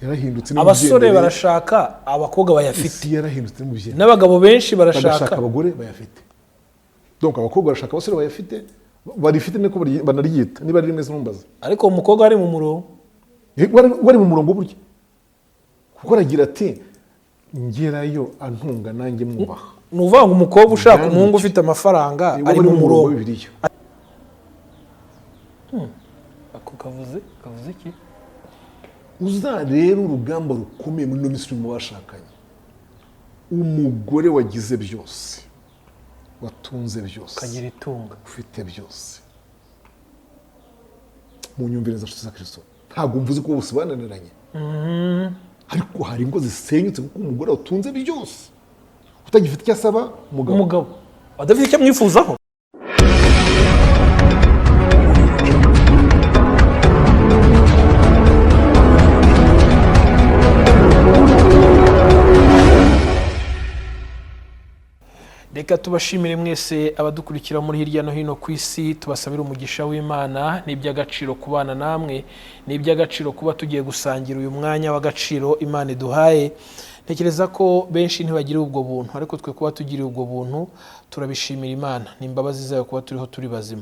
Yarahindutse. Abasore barashaka abakobwa bayafite. Isi yarahindutse mu byemere. N'abagabo benshi Bagashaka barashaka abagore bayafite. Donc abakobwa barashaka abasore bayafite, barifite, niko banaryita, niba ari rimwe sinumbaza. Ariko uwo mukobwa ari mu murongo. Wari mu murongo burya, kuko aragira ati: "Ngerayo antunga, nanjye mwubaha." Ni ukuvuga ngo umukobwa ushaka Ubwandu umuhungu ki? ufite amafaranga Niba ari bari mu murongo. Wa Bibiliya. Ako kavuze iki? Uzarebe urugamba rukomeye muri ino minsi uri mu bashakanye: umugore wagize byose, watunze byose, Kagira itunga, ufite byose. Mu nyumvire za nshuti za Kirisito, ntabwo mvuze ko bose bananiranye, ariko hari ingo zisenyutse kuko umugore watunze byose utagifite icyo asaba umugabo. Umugabo adafite icyo amwifuzaho. Reka tubashimire mwese abadukurikira muri hirya no hino ku isi, tubasabire umugisha w'Imana. Ni iby'agaciro kubana namwe, ni iby'agaciro kuba tugiye gusangira uyu mwanya w'agaciro Imana iduhaye. Ntekereza ko benshi ntibagira ubwo buntu, ariko twe kuba tugiriye ubwo buntu turabishimira Imana. Ni imbabazi zayo kuba turiho, turi bazima.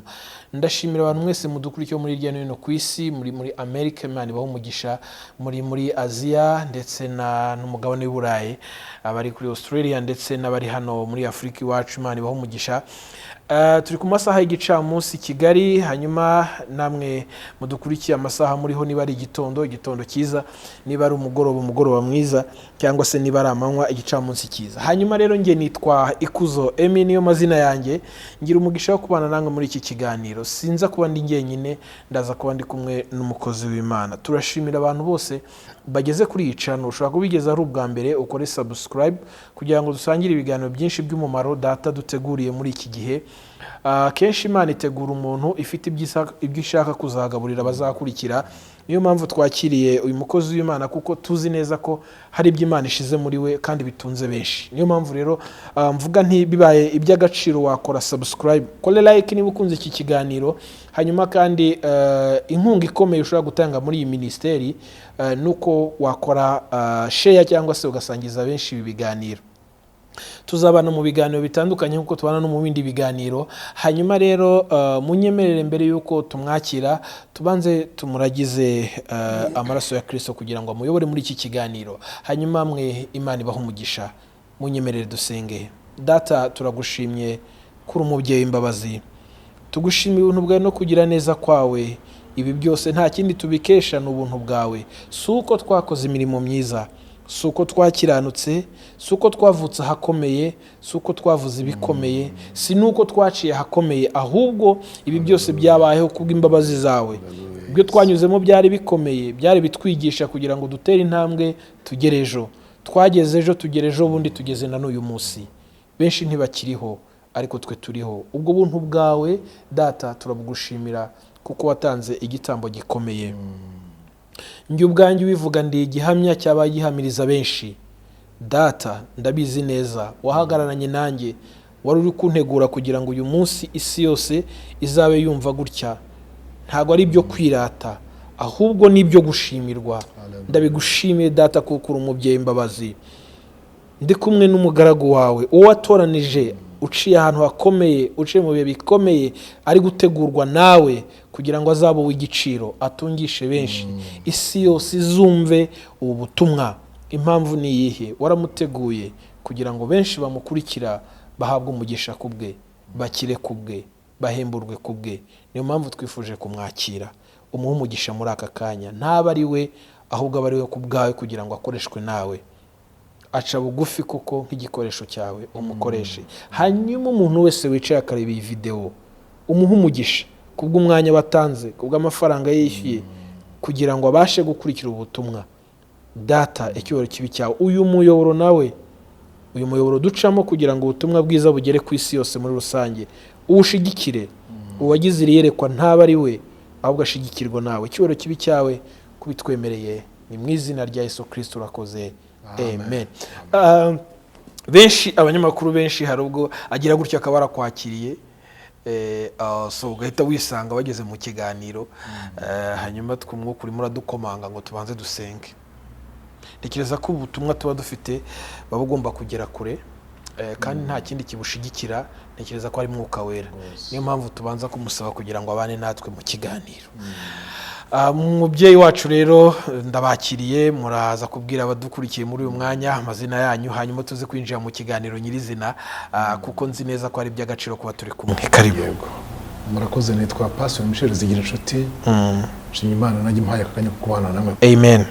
Ndashimira abantu mwese mudukurikiye muri hirya no hino ku isi, muri Amerika, Imana ibahe umugisha, muri Aziya ndetse n'umugabane w'i Burayi, abari kuri Australia ndetse n'abari hano muri Afurika iwacu, Imana ibahe umugisha. Turi ku masaha y'igicamunsi i Kigali. Hanyuma namwe mudukurikiye, amasaha muriho, niba ari igitondo, igitondo cyiza, niba ari umugoroba, umugoroba mwiza, cyangwa se niba ari amanywa, igicamunsi cyiza. Hanyuma rero njye nitwa Ikuzo Emi, niyo mazina yanjye. Ngira umugisha wo kubana namwe muri iki kiganiro. Sinza kuba ndi njyenyine, ndaza kuba ndi kumwe n'umukozi w'Imana. Turashimira abantu bose bageze kuri iyi channel. Ushobora kubigeza ari ubwa mbere, ukore subscribe kugira ngo dusangire ibiganiro byinshi by'umumaro Data duteguriye muri iki gihe. Kenshi Imana itegura umuntu ifite ibyo ishaka kuzagaburira abazakurikira. Niyo mpamvu twakiriye uyu mukozi w'Imana, kuko tuzi neza ko hari ibyo Imana ishize muri we kandi bitunze benshi. Niyo mpamvu rero mvuga nti bibaye iby'agaciro wakora subscribe, kore like niba ukunze iki kiganiro. Hanyuma kandi inkunga ikomeye ushobora gutanga muri iyi minisiteri ni uko wakora share cyangwa se ugasangiza benshi ibi biganiro. Tuzabana mu biganiro bitandukanye nk'uko tubana no mu bindi biganiro. Hanyuma rero munyemerere, mbere y'uko tumwakira, tubanze tumuragize amaraso ya Kirisito kugira ngo amuyobore muri iki kiganiro. Hanyuma mwe Imana ibahe umugisha. Munyemerere dusenge. Data, turagushimye kuri umubyeyi w'imbabazi. Tugushimiye ubuntu bwawe no kugira neza kwawe. Ibi byose nta kindi tubikesha, ni ubuntu bwawe. Si uko twakoze imirimo myiza, si uko twakiranutse, si uko twavutse ahakomeye, si uko twavuze ibikomeye, si n'uko twaciye ahakomeye, ahubwo ibi byose byabayeho kubw'imbabazi zawe. Ibyo twanyuzemo byari bikomeye, byari bitwigisha kugira ngo dutere intambwe tugere ejo. Twageze ejo, tugere ejo bundi, tugeze na n'uyu munsi. Benshi ntibakiriho, ariko twe turiho. Ubwo buntu bwawe, Data, turabugushimira kuko watanze igitambo gikomeye. Njye ubwanjye ubivuga, ndi igihamya cyaba gihamiriza benshi. Data, ndabizi neza wahagararanye nanjye, wari uri kuntegura kugira ngo uyu munsi isi yose izabe yumva gutya. Ntabwo ari ibyo kwirata, ahubwo ni ibyo gushimirwa. Ndabigushimiye, Data, kuko uri umubyeyi imbabazi. Ndi kumwe n'umugaragu wawe, uwo watoranije, uciye ahantu hakomeye, uciye mu bihe bikomeye, ari gutegurwa nawe kugira ngo azabe uw'igiciro, atungishe benshi, isi yose izumve ubu butumwa. Impamvu ni iyihe? Waramuteguye kugira ngo benshi bamukurikira bahabwe umugisha ku bwe, bakire ku bwe, bahemburwe ku bwe. Niyo mpamvu twifuje kumwakira. Umuhe umugisha muri aka kanya, ntaba ari we, ahubwo aba ari we ku bwawe, kugira ngo akoreshwe nawe. Aca bugufi koko nk'igikoresho cyawe, umukoreshe. Hanyuma umuntu wese wicaye akareba iyi videwo, umuhe umugisha kubw'umwanya watanze, kubw'amafaranga yishyuye kugira ngo abashe gukurikira ubutumwa. Data, icyubahiro kibe cyawe. Uyu muyoboro nawe, uyu muyoboro ducamo kugira ngo ubutumwa bwiza bugere ku isi yose muri rusange, uwushigikire. Uwagize iri yerekwa ntaba ari we, ahubwo ashigikirwa nawe. Icyubahiro kibe cyawe kubitwemereye, ni mu izina rya Yesu Kirisito urakoze, amen. Benshi, abanyamakuru benshi, hari ubwo agira gutyo akaba arakwakiriye, so ugahita wisanga wageze mu kiganiro. Hanyuma twumwuka urimo uradukomanga ngo tubanze dusenge. Ntekereza ko ubutumwa tuba dufite buba bugomba kugera kure, kandi nta kindi kibushigikira. Ntekereza ko ari Mwuka Wera. Niyo mpamvu tubanza kumusaba kugira ngo abane natwe mu kiganiro. Umubyeyi wacu rero ndabakiriye, muraza kubwira abadukurikiye muri uyu mwanya amazina yanyu, hanyuma tuze kwinjira mu kiganiro nyirizina, kuko nzi neza ko ari iby'agaciro kuba turi kumwe. Karibu. Yego, murakoze. Nitwa Pastor Michel Zigirinshuti. Nshimye Imana nanjye impaye aka kanya ko kubana namwe. Amen.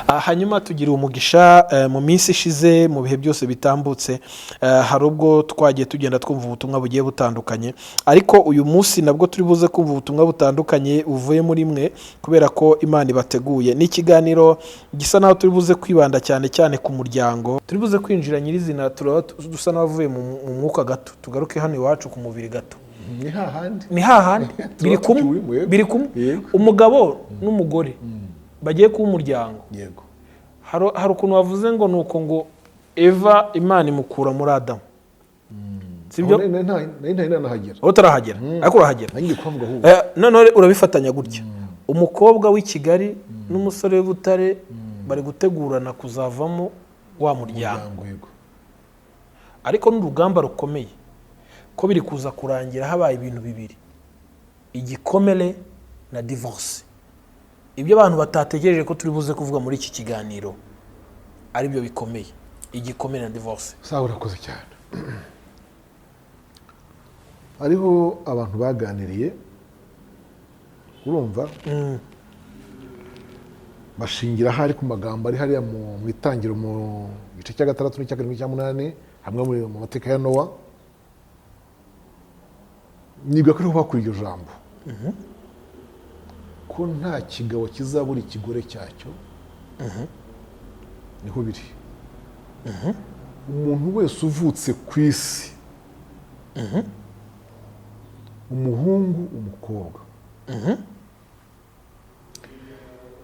Hanyuma tugira umugisha, mu minsi ishize, mu bihe byose bitambutse, hari ubwo twagiye tugenda twumva ubutumwa bugiye butandukanye, ariko uyu munsi nabwo turi buze kumva ubutumwa butandukanye buvuye muri mwe, kubera ko Imana ibateguye. Ni ikiganiro gisa naho turi buze kwibanda cyane cyane ku muryango. Turi buze kwinjira nyirizina, turaba dusa n'abavuye mu mwuka gato, tugaruke hano iwacu ku mubiri gato. Ni hahandi. Ni hahandi, biri kumwe. Tukiwurimo, yego. Biri kumwe. Yego. Umugabo n'umugore bagiye kuba umuryango. Hari ukuntu bavuze ngo ni uko ngo Eva Imana imukura muri Adamu, sibyo? Aho nari ntari nanahagera. Aho utarahagera, ariko urahagera. Nanjye kuhavuga ahubwo. Noneho urabifatanya gutya: umukobwa w'i Kigali n'umusore w'i Butare bari gutegurana kuzavamo wa muryango. Umuryango, yego. Ariko n'urugamba rukomeye, ko biri kuza kurangira habaye ibintu bibiri: igikomere na divorce. Ibyo abantu batatekereje ko turi buze kuvuga muri iki kiganiro aribyo bikomeye, igikomere na divorce. Sawa, urakoze cyane. Hariho abantu baganiriye, urumva, bashingira ahari ku magambo ari hariya mu Itangiro, mu gice cya gatandatu n'icya karindwi, n'icya munani, hamwe mu mateka ya Nowa. Nibwa ko ariho bakuye iryo jambo ko nta kigabo kizabura ikigore cyacyo. Niho biri. Umuntu wese uvutse ku isi, umuhungu, umukobwa,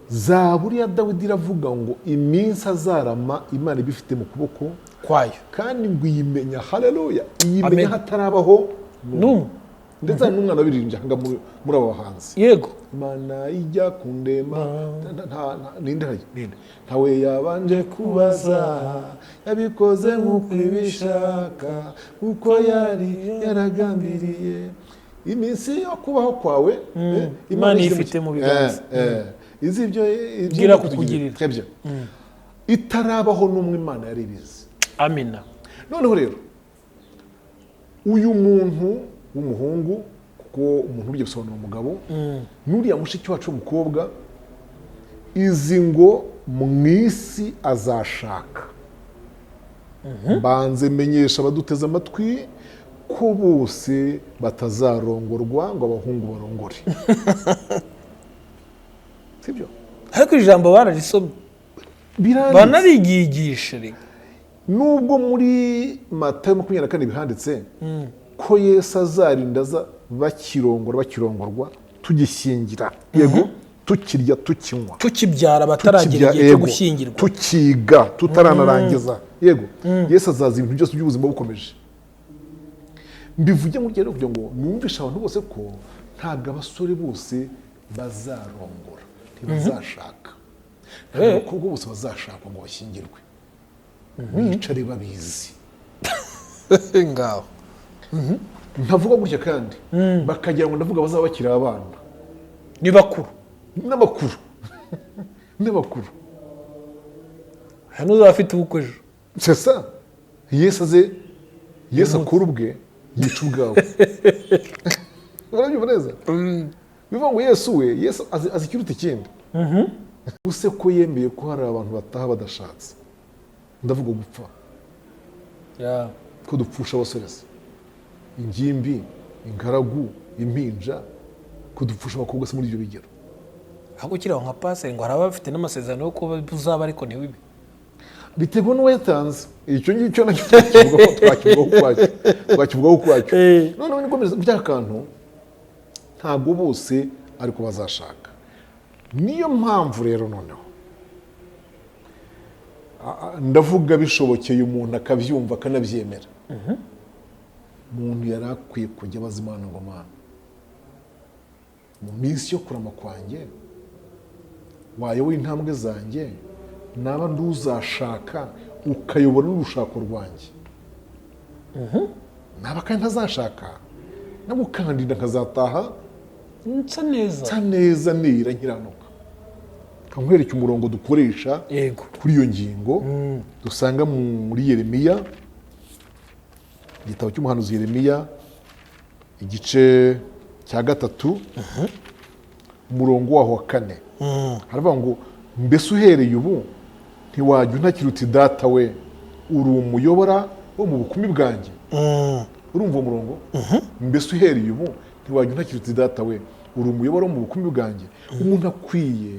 Zaburi ya Dawidi iravuga ngo iminsi azarama Imana ibifite mu kuboko kwayo, kandi ngo iyimenya, haleluya, iyimenya Amen. hatarabaho n'umwe. Ndetse hari n'umwana wabiririmbye aha ngaha muri aba bahanzi: "Imana ijya kundema, ninde harya? Ninde? Ntawe yabanje kubaza, yabikoze nk'uko ibishaka, kuko yari yaragambiriye iminsi yo kubaho kwawe." Imana ishyize ifite mu biganza. Izi ibyo ibyo Ibwira kutugirira. kukugirira. Ibyo. Itarabaho n'umwe, Imana yari ibizi. Amina. Noneho rero uyu muntu w'umuhungu, kuko umuntu burya bisobanura umugabo, n'uriya mushiki wacu w'umukobwa, izi ngo mu isi azashaka. Mbanze menyesha abaduteze amatwi ko bose batazarongorwa ngo abahungu barongore, sibyo? Ariko ijambo bararisomye. Biranditse. Banarigigisha reka. Nubwo muri Matayo 24 bihanditse ko Yesu azarinda aza bakirongora, bakirongorwa, tugishyingira, yego, tukirya, tukinywa, tukibyara, bataragera tukibya, igihe cyo yego, gushyingirwa, tukiga, tutaranarangiza, yego, Yesu azaza ibintu byose by'ubuzima bukomeje. Mbivuge mu rugero kugira ngo numvishe abantu bose ko ntabwo abasore bose bazarongora, ntibazashaka. Ntabwo abakobwa bose bazashakwa ngo bashyingirwe. Bicare babizi. Ngaho. Ntavuga gutya kandi bakagira ngo ndavuga bazaba bakiri abana. Ni bakuru. N'abakuru, n'abakuru. Hari n'uzaba afite ubukwe ejo. C'est ça. Yesu aze, Yesu akura ubwe, yica ubwawe. Urabyumva neza? Bivuga ngo Yesu we, Yesu azi ikiruta ikindi. Use ko yemeye ko hari abantu bataha badashatse, ndavuga gupfa, ko dupfusha abasore se, ingimbi, ingaragu, impinja, ko dupfusha abakobwa se muri ibyo bigero? Ahubwo ukiri aho, nka paseri, ngo hari abafite n'amasezerano yo kuba uzaba ariko ntibibe. Biterwa n'uwayatanze. Icyo ngicyo nacyo twakivugaho, twakivugaho ukwacyo, twakivugaho ukwacyo. Noneho niko bya kantu, ntabwo bose ariko bazashaka. Niyo mpamvu rero noneho ndavuga, bishobokeye umuntu akabyumva akanabyemera, umuntu yari akwiye kujya abaza Imana ngo: "Mana, mu minsi yo kurama kwanjye wayoboye intambwe zanjye." Naba nduzashaka, ukayobora n'urushako rwanjye. Naba kandi ntazashaka, nabwo ukandinda nkazataha Nsa neza. Nsa neza, nira nkiranuka. Nkwereke umurongo dukoresha kuri iyo ngingo, dusanga muri Yeremiya, igitabo cy'umuhanuzi Yeremiya, igice cya 3, umurongo waho wa 4. Haravuga ngo: "Mbese uhereye ubu ntiwajya untakira uti: 'Data we, uri umuyobora wo mu bukumi bwanjye'?" Urumva uwo murongo? "Mbese uhereye ubu ntiwajya untakira uti: 'Data we, uri umuyobora wo mu bukumi bwanjye'?" Umuntu akwiye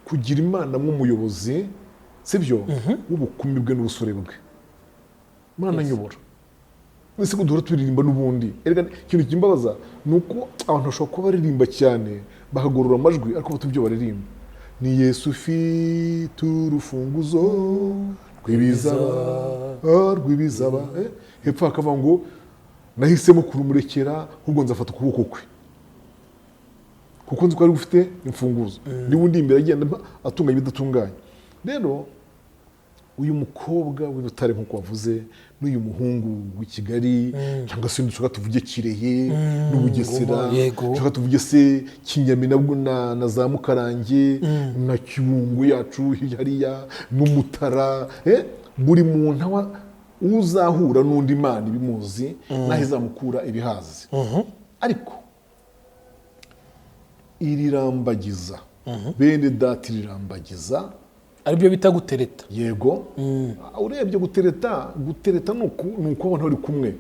kugira Imana nk'umuyobozi, sibyo, w'ubukumi bwe n'ubusore bwe. Imana anyobora. Ese ko duhora turirimba n'ubundi? Erega ikintu kimbabaza ni uko abantu bashobora kuba baririmba cyane, bakagorora amajwi, ariko bata ibyo baririmba. Ni Yesu ufite urufunguzo rw'ibizaba, rw'ibizaba. Hepfo hakavuga ngo: "Nahisemo kurumurekera, ahubwo nzafata ukuboko kwe, kuko nzi ko ari ufite imfunguzo." Niba undi imbere agenda atunganya ibidatunganye. Rero uyu mukobwa w'i Butare, nk'uko wavuze, n'uyu muhungu w'i Kigali, cyangwa se dushaka tuvuge Kirehe n'Ubugesera, Ngoma, yego. dushaka tuvuge se Kinyami nabwo na za Mukarange na Kibungo yacu hariya n'Umutara, buri muntu aba uzahura n'undi, Imana ibimuzi n'aho izamukura ibihazi. Ariko irirambagiza, bene data, irirambagiza, Aribyo bita gutereta. Yego. Urebye gutereta ni uku abantu bari kumwe.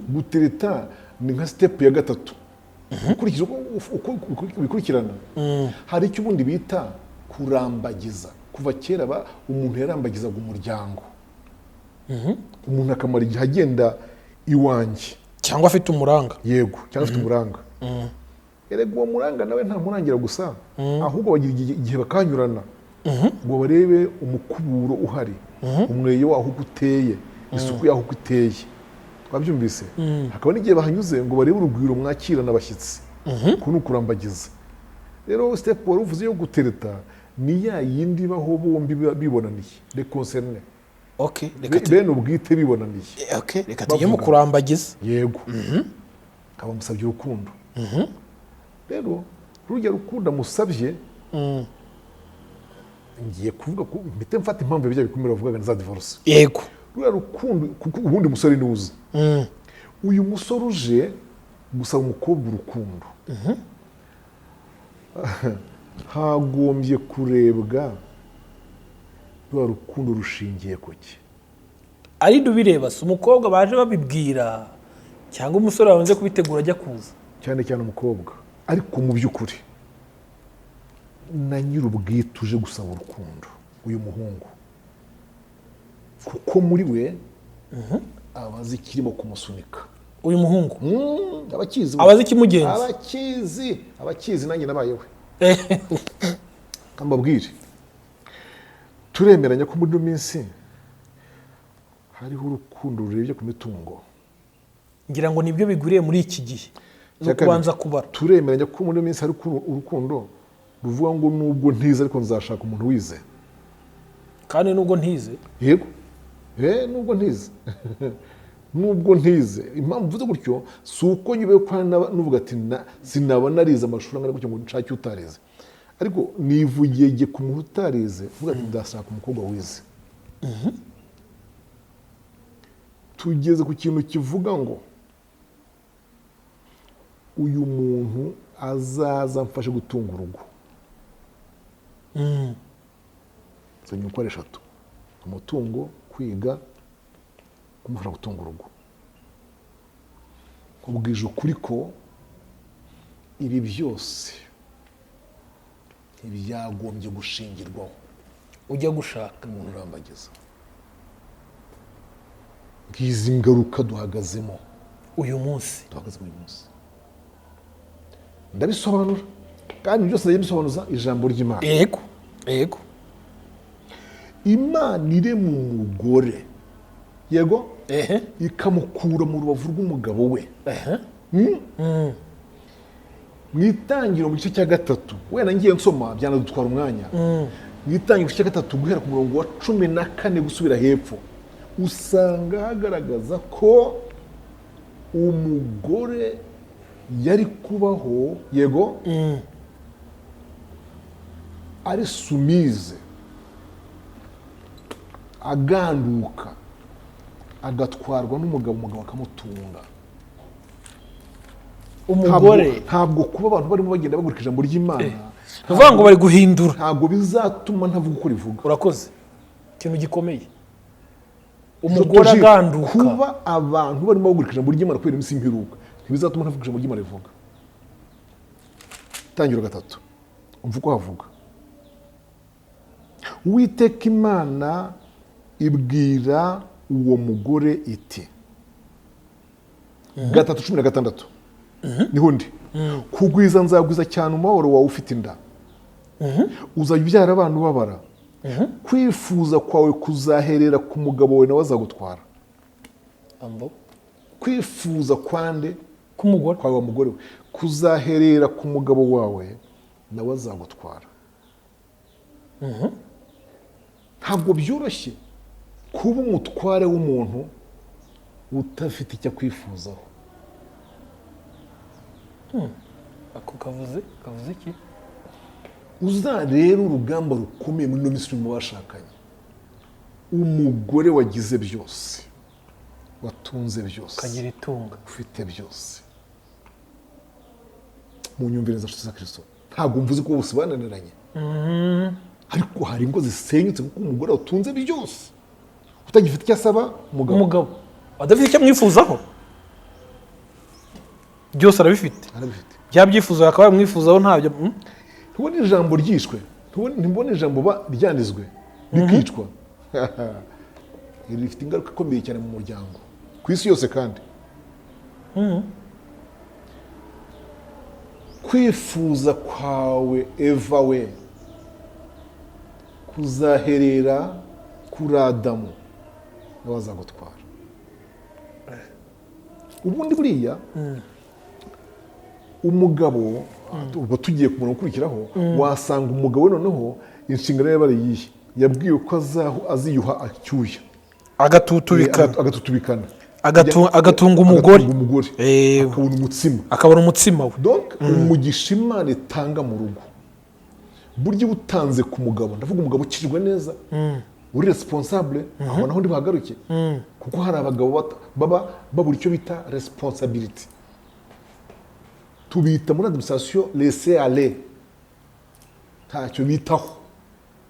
Gutereta ni nka step ya gatatu ukurikije uko bikurikirana. Hari icyo ubundi bita kurambagiza. Kuva kera umuntu yarambagizaga umuryango, umuntu akamara igihe agenda iwanjye. Cyangwa afite umuranga. Yego, cyangwa afite umuranga. Erega uwo muranga nawe ntamurangira gusa, ahubwo bagira igihe bakanyurana ngo barebe umukuburo uhari, umweyo waho uko uteye, isuku yaho uko iteye. Wabyumvise? Hakaba n'igihe bahanyuze ngo barebe urugwiro mwakirana abashyitsi. Uku ni ukurambagiza. Rero step wari uvuze yo gutereta ni ya yindi baho bombi bibonaniye, les concernés, Okay, reka bene ubwite bibonaniye. Okay, reka tujye mu Bavuga. kurambagiza. Yego, akaba amusabye urukundo. Rero rujya rukundo amusabye, ngiye kuvuga ko mpite mfata impamvu bijya bikomera bavugaga na za divorce. Ruriya rukundo, kuko ubundi musore niwe uzi uyu musore uje gusaba umukobwa urukundo, hagombye kurebwa ruriya rukundo rushingiye ku ki? Ari ubireba, si umukobwa baje babibwira cyangwa umusore babanje kubitegura ajya kuza? Cyane cyane umukobwa, ariko mu by'ukuri na nyir'ubwite uje gusaba urukundo uyu muhungu, kuko muri we aba azi ikirimo kumusunika. Uyu muhungu? Abakizi. Aba azi ikimugenza. Abakizi, abakizi. Nanjye nabayewe mbabwire. Turemeranya ko muri ino minsi hariho urukundo rurebye ku mitungo. Ngira ngo nibyo bigwiriye muri iki gihe, ni Icya kabiri, ukubanza kubara. Turemeranya ko muri ino minsi hari urukundo ruvuga ngo: "Nubwo ntize, ariko nzashaka umuntu wize." Kandi nubwo ntize. Yego, nubwo ntize, nubwo ntize. Impamvu mvuze gutyo si uko nyuma yo kuba nuvuga ati sinaba narize amashuri angana gutyo ngo nshake utarize, ariko nivugiye jye ku muntu utarize uvuga ati: "Ndashaka umukobwa wize." Tugeze ku kintu kivuga ngo uyu muntu azaza amfashe gutunga urugo. Izo nyungu uko ari eshatu: umutungo, kwiga, kumufasha gutunga urugo. Nkubwije ukuri ko ibi byose ntibyagombye gushingirwaho ujya gushaka. Umuntu urambagiza, ngizi ngaruka duhagazemo uyu munsi. Duhagaze uyu munsi. Ndabisobanura, kandi byose ndajya bisobanuza ijambo ry'Imana. Yego. Imana irema umugore, yego, ikamukura mu rubavu rw'umugabo we. Mu Itangiriro, mu gice cya 3, wenda ngiye nsoma byanadutwara umwanya. Mu Itangiriro cya 3, guhera ku murongo wa 14 gusubira hepfo, usanga hagaragaza ko umugore yari kubaho, yego, ari soumise, aganduka, agatwarwa n'umugabo, umugabo akamutunga. Umugore. Ntabwo kuba abantu barimo bagenda bagurika ijambo ry'Imana, Ni ukuvuga ngo bari guhindura. ntabwo bizatuma ntavuga uko rivuga. Urakoze, ikintu gikomeye, umugore Dr. Gilles, aganduka. Kuba abantu barimo bagurika ijambo ry'Imana kubera iminsi y'imperuka ntibizatuma ntavuga ijambo ry'Imana rivuga. Tangiro 3, umva uko havuga: "Uwiteka Imana ibwira uwo mugore iti", 3:16 niho ndi: "Kugwiza nzagwiza cyane umubabaro wawe ufite inda, uzajya ubyara abana ubabara. Kwifuza kwawe kuzaherera ku mugabo wawe, nawe azagutwara." Ambo. Kwifuza kwande? K'umugore. Kwawe, wa mugore we, kuzaherera ku mugabo wawe, nawe azagutwara. Ntabwo byoroshye kuba umutware w'umuntu udafite icyo akwifuzaho. Ako kavuze iki? Uzarebe urugamba rukomeye muri ino minsi mu bashakanye: umugore wagize byose, watunze byose, kagira itunga, ufite byose. Mu nyumvire za nshuti za Kirisito, ntabwo mvuze ko bose bananiranye, ariko hari ingo zisenyutse kuko umugore watunze byose utagifite icyo asaba umugabo. Umugabo adafite icyo amwifuzaho, byose arabifite. Arabifite. Bya byifuzo akaba yamwifuzaho ntabyo. Ntubona ijambo ryishwe? Ntubona ijambo ryandizwe rikicwa? Iri rifite ingaruka ikomeye cyane mu muryango ku isi yose. Kandi kwifuza kwawe, Eva we, kuzaherera kuri Adamu, nawe azagutwara. Ubundi buriya umugabo, ubwo tugiye ku murongo ukurikiraho, wasanga umugabo we noneho inshingano ye yabaye iyihe? Yabwiwe ko aziyuha acyuya, agatutubikana. Agatutubikana. Agatunga umugore. Agatunga umugore. Akabona umutsima. Akabona umutsima we. Donc umugisha Imana itanga mu rugo, burya uba utanze ku mugabo. Ndavuga umugabo ukijwe neza, uri responsable. Aho naho ntibahagaruke, kuko hari abagabo baba babura icyo bita responsibility, tubita muri administration laisser aller, ntacyo bitaho.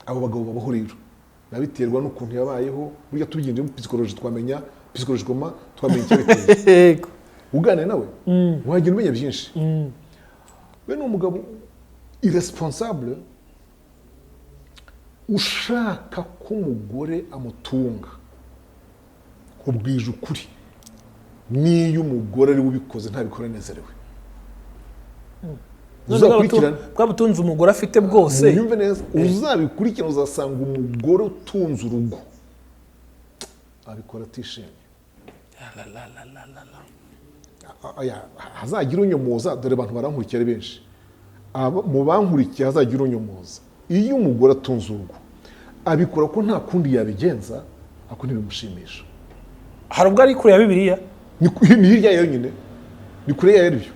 Abo bagabo babaho rero, biba biterwa n'ukuntu yabayeho. Burya tubigendeye muri psychologie, twamenya, psychologiquement twamenya icyabiteye. Uganira nawe wagenda umenya byinshi. We ni umugabo irresponsable ushaka ko umugore amutunga. Ubwije ukuri, n'iyo umugore ari we ubikoze, ntabikora anezerewe. None Uzakurikirana. bwa butunzi umugore afite bwose. Unyumve neza, uzabikurikirana, uzasanga umugore utunze urugo abikora atishimye. Aya, hazagira unyomoza. Dore abantu barankurikiye ari benshi. Mu bankurikiye hazagira unyomoza: iyo umugore atunze urugo, abikora ko nta kundi yabigenza, ariko ntibimushimisha. Hari ubwo ari kure ya Bibiliya. Ni hirya yayo nyine, ni kure yayo aribyo.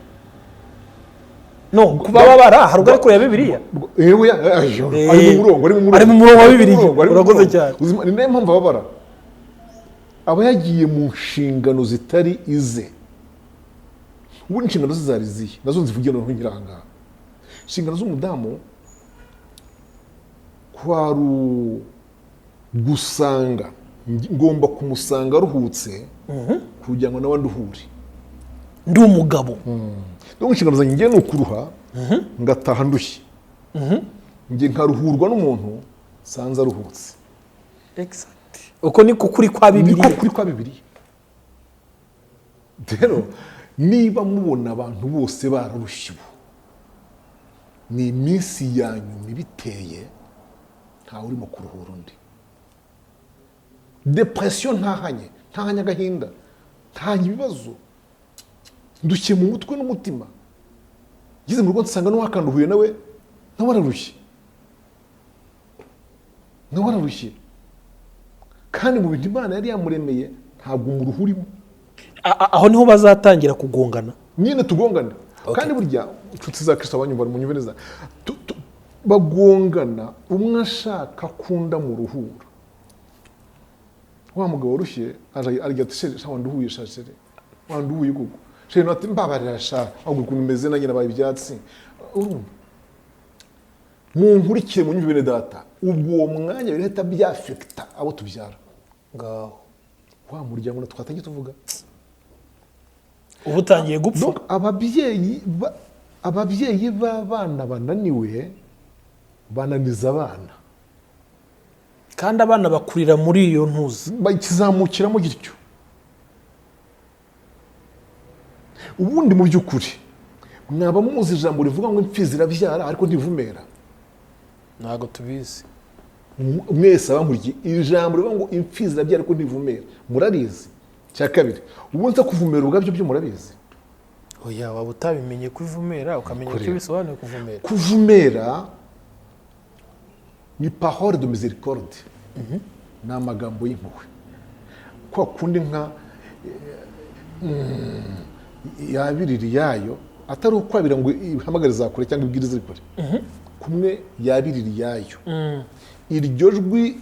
No kubabara, hari ubwo ari kure ya Bibiliya. Yewe, ari mu murongo, ari mu murongo. Ari mu murongo wa Ari mu Bibiliya. murongo, ari mu Urakoze murongo. cyane. Ni nayo mpamvu ababara, aba yagiye mu nshingano zitari ize. Ubundi inshingano ze zari izihe? Nazo nzivugiye noneho nkiri aha ngaha. Inshingano z'umudamu kwari gusanga, ngomba kumusanga aruhutse kugira ngo nawe anduhure. Ndi umugabo. Donc inshingano zanjye ngiye ni ukuruha, ngataha ndushye, njye nkaruhurwa n'umuntu nsanze aruhutse. Exact. Uko niko kuri kwa Niko Bibiliya. kuri kwa Bibiliya. Rero niba mubona abantu bose bararushye ubu, ni iminsi ya nyuma ibiteye. Ntawe urimo kuruhura undi. Depression ntahanye, ntahanye agahinda, ntahanye ibibazo, ndushye mu mutwe n'umutima. Ngeze mu rugo nsanga n'uwakanduhuye nawe ararushye. Nawe ararushye, kandi mu bintu Imana yari yamuremeye ntabwo umuruhu urimo. Aho niho bazatangira kugongana. Nyine tugongane. Kandi burya, inshuti za Kristo, abanyumva munyumve neza, bagongana umwe ashaka kunda mu ruhura. Wa mugabo warushye aje arya ati: "Chéri, sha wanduhuye, sha chéri, wanduhuye koko chéri." Nawe ati: "Mbabarira sha, ahubwo ukuntu umeze nanjye nabaye ibyatsi." Urumva, munkurikire, munyumve bene data, ubwo uwo mwanya birahita byaffecta abo tubyara. Ngaho. Wa muryango na twatangiye tuvuga. Uba utangiye gupfa. Donc ababyeyi b'abana bananiwe bananiza abana. Kandi abana bakurira muri iyo ntuzi. Bakizamukiramo gityo. Ubundi mu by'ukuri mwaba muzi ijambo rivuga ngo imfizi irabyara ariko ntivumera? Ntabwo tubizi. Mwese abankurikiye, iri jambo rivuga ngo imfizi irabyara ariko ntivumera murarizi? Cya kabiri, ubundi nza kuvumera ubwabyo byo murabizi? Oya, waba utabimenye kuvumera, ukamenya icyo Kureba. bisobanuye kuvumera. Kuvumera ni parole de miséricorde, ni amagambo y'impuhwe, kwa kundi nka yabirira iyayo, atari ukwabira ngo ihamagare za kure cyangwa ibwirize kure, kumwe yabirira iyayo. Iryo jwi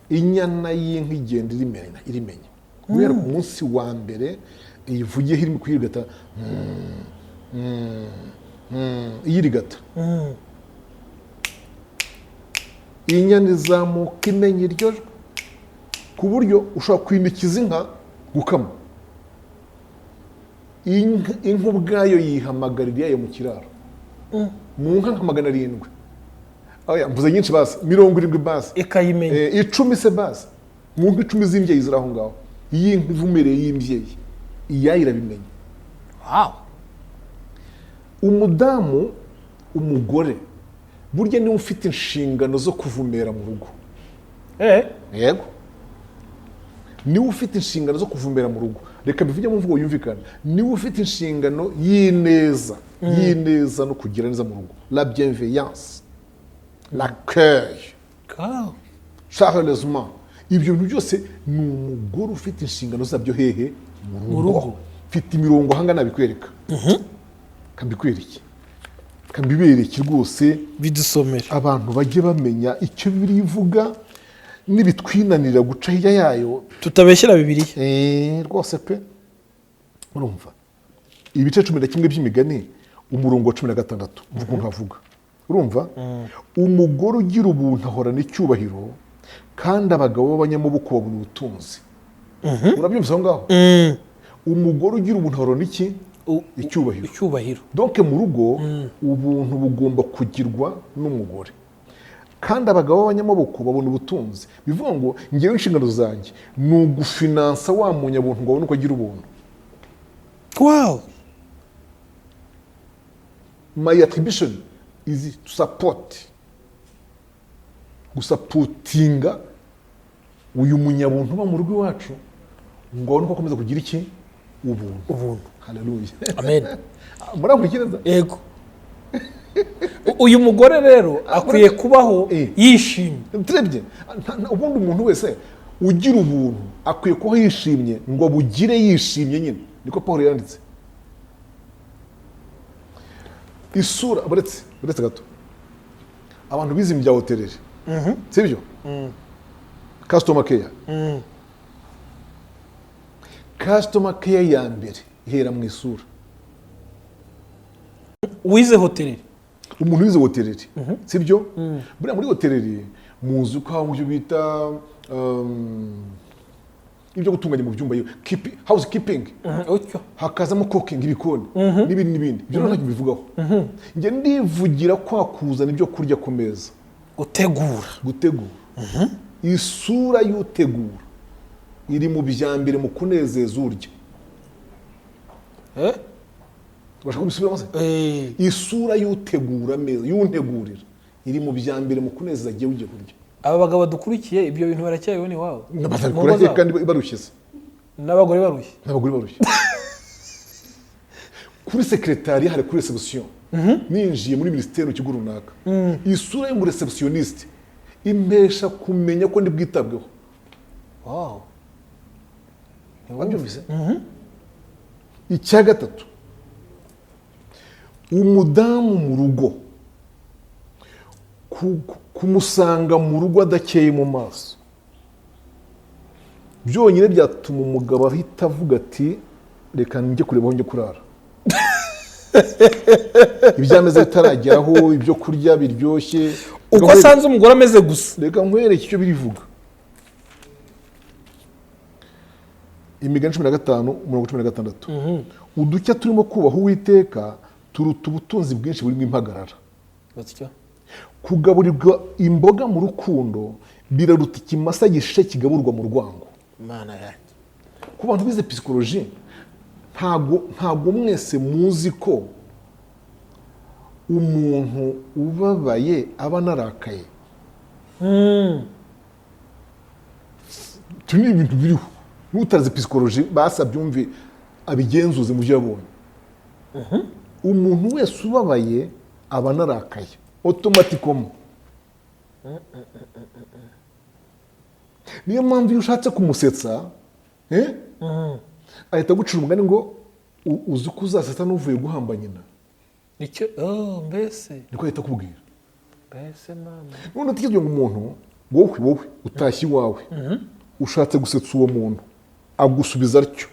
inyana y'inka igenda irimenya, irimenya guhera ku munsi wa mbere iyivugiyeho irimo kuyirigata, iyirigata. Inyana izamuka imenya iryo jwi, ku buryo ushobora kwinikiza inka gukama. Inka ubwayo yihamagarira iyayo mu kiraro. Mu nka nka 700, oya, mvuze nyinshi, basi 70 basi. Ikayimenya. 10 se basi, mu nka 10 z'imbyeyi ziri aho ngaho, iyi nka ivumereye y'imbyeyi iyayo irabimenya. Umudamu, umugore burya niwe ufite inshingano zo kuvumera mu rugo. Yego, niwe ufite inshingano zo kuvumera mu rugo. Reka mbivuge mu mvugo yumvikana: niwe ufite inshingano y'ineza, y'ineza no kugira neza mu rugo, la bienveillance, l'accueil, chaleureusement. Ibyo bintu byose ni umugore ufite inshingano zabyo. Hehe? Mu rugo. Rugo. Mfite imirongo ahangana nabikwereka, kambikwereke, kambibereke rwose. Bidusomere. Abantu bajye bamenya icyo Bibiliya ivuga, n'ibitwinanira guca hirya yayo. Tutabeshyira Bibiliya. Rwose pe. Urumva, ibice 11 by'Imigani, umurongo wa 16, umva ukuntu havuga. Urumva, umugore ugira ubuntu ahorana icyubahiro, kandi abagabo b'abanyamaboko babona ubutunzi. Urabyumva aho ngaho? Umugore ugira ubuntu ahorana iki? Icyubahiro. Icyubahiro. Donc mu rugo ubuntu bugomba kugirwa n'umugore, kandi abagabo b'abanyamaboko babona ubutunzi. Bivuga ngo ngewe inshingano zanjye ni ugufinansa wa munyabuntu ngo abone uko agira ubuntu. My attribution is to support, gusupportinga uyu munyabuntu uba mu rugo iwacu ngo abone uko akomeza kugira iki? Ubuntu. Ubuntu. Haleluya. Amen. Murakurikira neza? Yego. Uyu mugore rero akwiye kubaho yishimye. Turebye ubundi umuntu wese ugira ubuntu akwiye kuba yishimye, ngo abugire yishimye nyine, niko Paul yanditse. Isura, buretse gato, abantu bize ibya hôtellerie, sibyo? Customer care, customer care ya mbere ihera mu isura. Wize hôtellerie? Umuntu wize hôtellerie, sibyo? Buriya muri hôtellerie muzi ko haba mu byo bita ibyo gutunganya mu byumba, house keeping, Utyo. hakazamo cooking, ibikoni n'ibindi n'ibindi. Ibyo rero ntacyo bivugaho, njye ndivugira kwa kuzana ibyo kurya ku meza. Gutegura. Gutegura. Isura y'utegura iri mu bya mbere mu kunezeza urya. Ubasha kubisubiramo se? Eh. Isura y'utegura ameza, y'untegurira, iri mu bya mbere mu kunezeza agiye ugiye kurya. Aba bagabo badukurikiye, ibyo bintu baracyabibona iwabo? Bazabikora Mu ngo he zabo? Kandi barushye se? N'abagore barushye. N'abagore barushye. Kuri secrétariat, hari kuri réception, ninjiye muri minisiteri mu kigo runaka, isura y'umuréceptionniste Impesha kumenya ko ndi bwitabweho. Wow. Wabyumvise? Icya gatatu, umudamu mu rugo, kumusanga mu rugo adakeye mu maso byonyine byatuma umugabo ahita avuga ati: "Reka njye kureba aho njye kurara." Ibyameza bitarageraho, ibyo kurya biryoshye. Uko asanze umugore ameze gusa. Reka nkwereke icyo birivuga. Imigani 15 umurongo 16: "Uducya turimo kubaha Uwiteka turuta ubutunzi bwinshi burimo impagarara." Batyo. Kugaburirwa imboga mu rukundo biraruta ikimasa gishishe kigaburwa mu rwango. Imana yanjye! Ku bantu bize psychologie, ntabwo mwese muzi ko umuntu ubabaye aba anarakaye. Ibyo ni ibintu biriho, n'utazi psychologie basabyumve, abigenzuze mu byo yabonye. Umuntu wese ubabaye aba anarakaye automatiquement. Niyo mpamvu iyo ushatse kumusetsa, ahita agucira umugani ngo "Uzi ko uzasetsa n'uvuye guhamba nyina." Nicyo, oh, mbese. Niko ahita akubwira. Mbese mama. None utekereza ngo umuntu, wowe utashye iwawe, ushatse gusetsa uwo muntu, agusubiza atyo,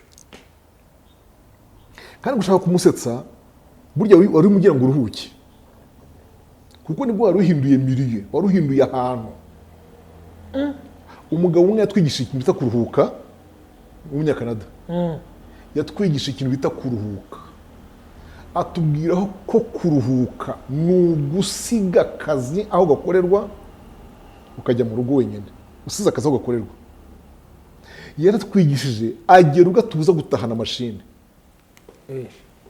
kandi gushaka kumusetsa burya wari umugira ngo uruhuke, kuko nibwo wari uhinduye milieu, wari uhinduye ahantu. Umugabo umwe yatwigishije ikintu bita kuruhuka, w'Umunyakanada, yatwigishije ikintu bita kuruhuka, atubwira ko kuruhuka ni ugusiga akazi aho gakorerwa ukajya mu rugo wenyine, usize akazi aho gakorerwa. Yaratwigishije agera ubwo atubuza gutahana mashini.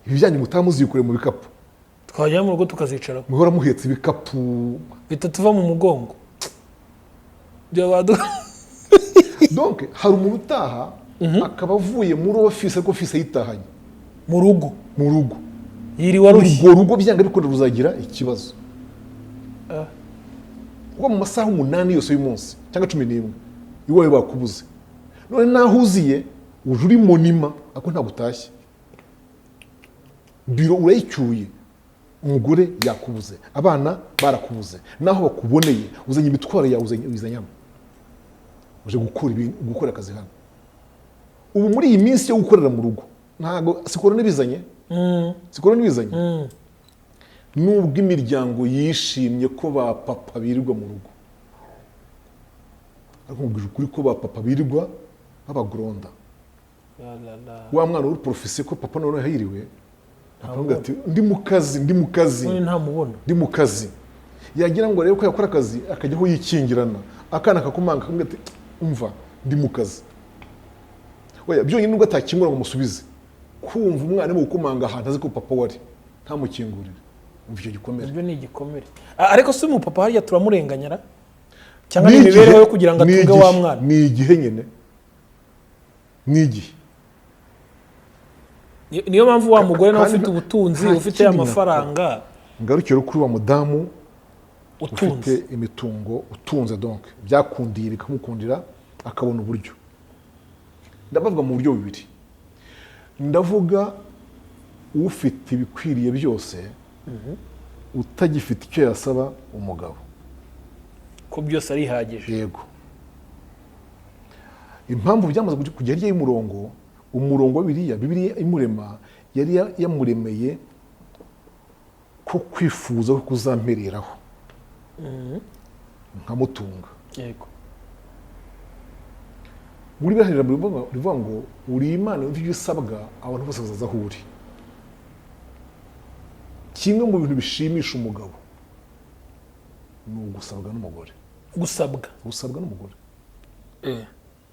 Ibi byanyu mutaha muzikoreye mu bikapu. Twagera mu rugo tukazicaraho. Muhora muhetse ibikapu. Bita tuva mu mugongo. Donc hari umuntu utaha akaba avuye muri office, ariko office ayitahanye. Mu rugo. Mu rugo. Yiriwe arushye. Urwo rugo byanga bikunda ruzagira ikibazo, kuko mu masaha 8 yose y'umunsi cyangwa 11 iwawe bakubuze. None naho uziye uje uri monima, ariko ntabwo utashye, biro urayicyuye, umugore yakubuze, abana barakubuze, naho bakuboneye uzanye imitwaro yawe, uzanye hano, uje gukora ibintu, gukora akazi hano. Ubu muri iyi minsi yo gukorera mu rugo, ntabwo si korona ibizanye, si korona ibizanye. Nubwo imiryango yishimye ko ba papa birirwa mu rugo, ariko nkubwije ukuri ko ba papa birirwa babagoronda. Wa mwana uri porofise ko papa noneho yiriwe, akavuga ati: "Ndi mu kazi, ndi mu kazi." None ntamubona. "Ndi mu kazi." Yagira ngo arebe ko yakora akazi, akajya aho yikingirana, akana kakomanga, akamubwira ati: "Umva, ndi mu kazi." Oya, byonyine nubwo atakingura ngo musubize, kumva umwana arimo gukomanga ahantu azi ko papa wari ntamukingurire, umva icyo gikomere. Ibyo ni igikomere. Ariko si umupapa harya turamurenganyara, cyangwa ni imibereho yo kugira ngo Ni atunge igihe- wa mwana? Ni igihe nyine, ni igihe. Niyo mpamvu wa mugore nawe Kandi ufite ubutunzi, nta ufite kindi. amafaranga, Ngarukire kuri wa mudamu utunze, ufite imitungo, utunze, donc byakundiye bikamukundira akabona uburyo. Ndabavuga mu buryo bubiri. Ndavuga ufite ibikwiriye byose, utagifite icyo yasaba umugabo. Ko byose arihagije. Yego. Impamvu byamaze kujya hirya y'umurongo, umurongo wa Bibiliya, Bibiliya imurema yari yamuremeye ko kwifuza ko kuzampereraho nkamutunga. Muri biriya ijambo rivuga ngo uri Imana yumva ibyo usabwa, abantu bose bazaza aho uri. Kimwe mu bintu bishimisha umugabo ni ugusabwa n'umugore. Gusabwa. Gusabwa n'umugore,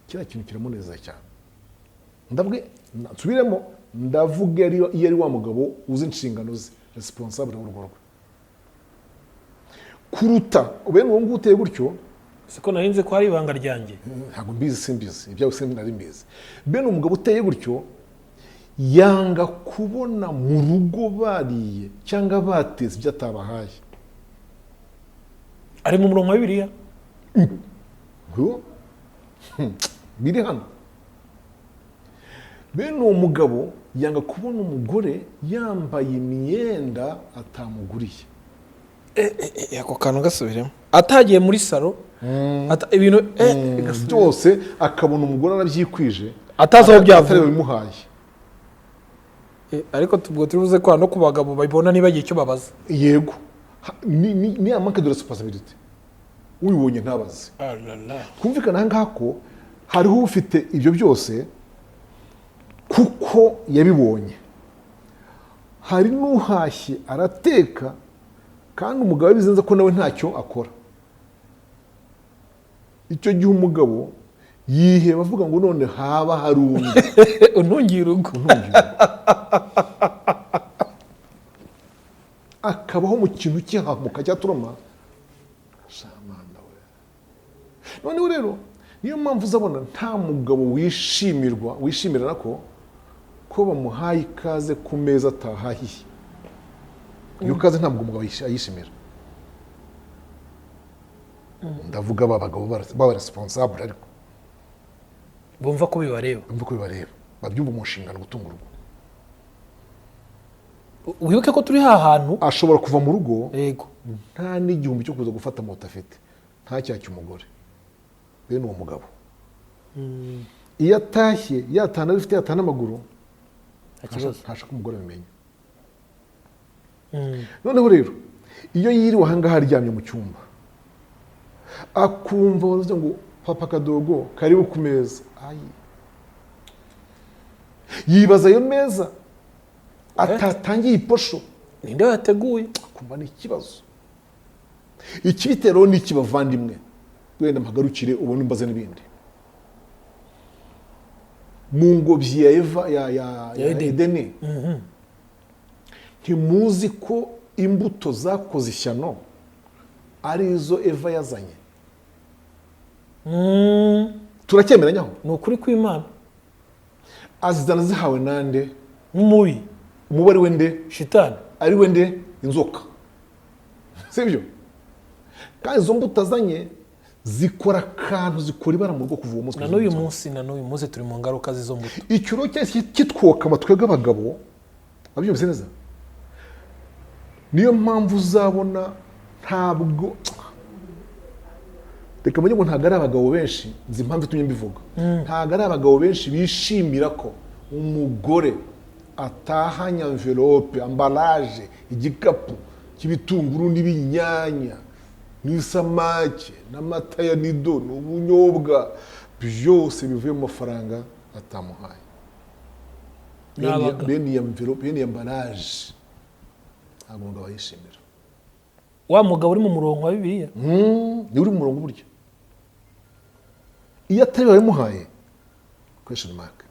kiriya kintu kiramunezeza cyane. Ndavuge, nsubiremo, ndavuga iyo ari wa mugabo uzi inshingano ze, responsable w'urugo rwe, kuruta bene uwo nguwo uteye gutyo. Siko narinze ko hari ibanga ryanjye. Ntabwo mbizi, simbizi ibyawe, sinari mbizi. Bene umugabo uteye gutyo yanga kubona mu rugo bariye cyangwa bateze ibyo atabahaye. Ari mu murongo wa Bibiliya. Ngo, biri hano. Bene uwo mugabo yanga kubona umugore yambaye imyenda atamuguriye. Ako kantu gasubiremo. Atagiye muri salon, ibintu Byose akabona umugore arabyikwije, atazi aho byavuye. Atari bimuhaye. Ariko tubwo turi buze ko no ku bagabo babibona ntibagire icyo babaza. Yego. Ni ya manque de responsabilité, ubibonye ntabaze. Kumvikana aha ngaha ko hariho ufite ibyo byose kuko yabibonye, hari n'uhashye arateka kandi umugabo abizi neza ko nawe ntacyo akora. Icyo gihe umugabo yiheba avuga ngo none haba hari undi untungiye urugo, untungiye urugo. Akabaho mu kintu cy'ihahamuka cya trauma. Shamana we, noneho rero niyo mpamvu uzabona nta mugabo wishimirwa, wishimira ko bamuhaye ikaze ku meza atahahiye. Iyo kaze ntabwo umugabo ayishimira. Ndavuga ba bagabo baba responsable, ariko bumva ko bibareba. Bumva ko bibareba, babyumva mu nshingano gutunga urugo. Wibuke ko turi ha hantu. Ashobora kuva mu rugo nta n'igihumbi cyo kuza gufata moto afite, ntacyake umugore. Bene uwo mugabo iyo atashye yatana abifite, yatana amaguru, Nta kibazo. ntashaka umugore abimenya. Noneho rero iyo yiriwe ahangaha aryamye mu cyumba, akumva baravuze ngo "Papa Kadogo, karibu ku meza." Ayi, yibaza ayo meza atatangiye iposho ninde wateguye? Akumva ni ikibazo. Ikibitero ni iki, bavandimwe? Wenda mpagarukire ubone imbaze n'ibindi. Mu ngobyi ya Eva ya Edeni. Edeni, ntimuzi ko imbuto zakoze ishyano arizo Eva yazanye? Turacyemeranyaho? Ni ukuri kw'Imana. Azizana zihawe nande? N'umubi. Umubi ari we nde? Shitani. Ari we nde? Inzoka, sibyo? Kandi izo mbuto azanye zikora akantu, zikora ibara mu rugo kuva uwo munsi Na kugeza n'uyu uyu munsi. munsi, na n'uyu munsi turi mu ngaruka z'izo mbuto. Ikiro cyahise kitwokama twebwe abagabo, abyumvise neza. Niyo mpamvu uzabona, ntabwo, reka mujye ngo ntabwo ari abagabo benshi, nzi impamvu itumye mbivuga, ntabwo ari abagabo benshi bishimira ko umugore atahanye enveloppe, emballage, igikapu cy'ibitunguru n'ibinyanya n'isamake n'amata ya Nido n'ubunyobwa, byose bivuye mu mafaranga atamuhaye. N'abagabo. Bene iyo enveloppe, bene iyo emballage, ntabwo umugabo ayishimira. Wa mugabo uri mu murongo wa Bibiliya. Ni uri mu murongo burya iyo atari babimuhaye, question mark.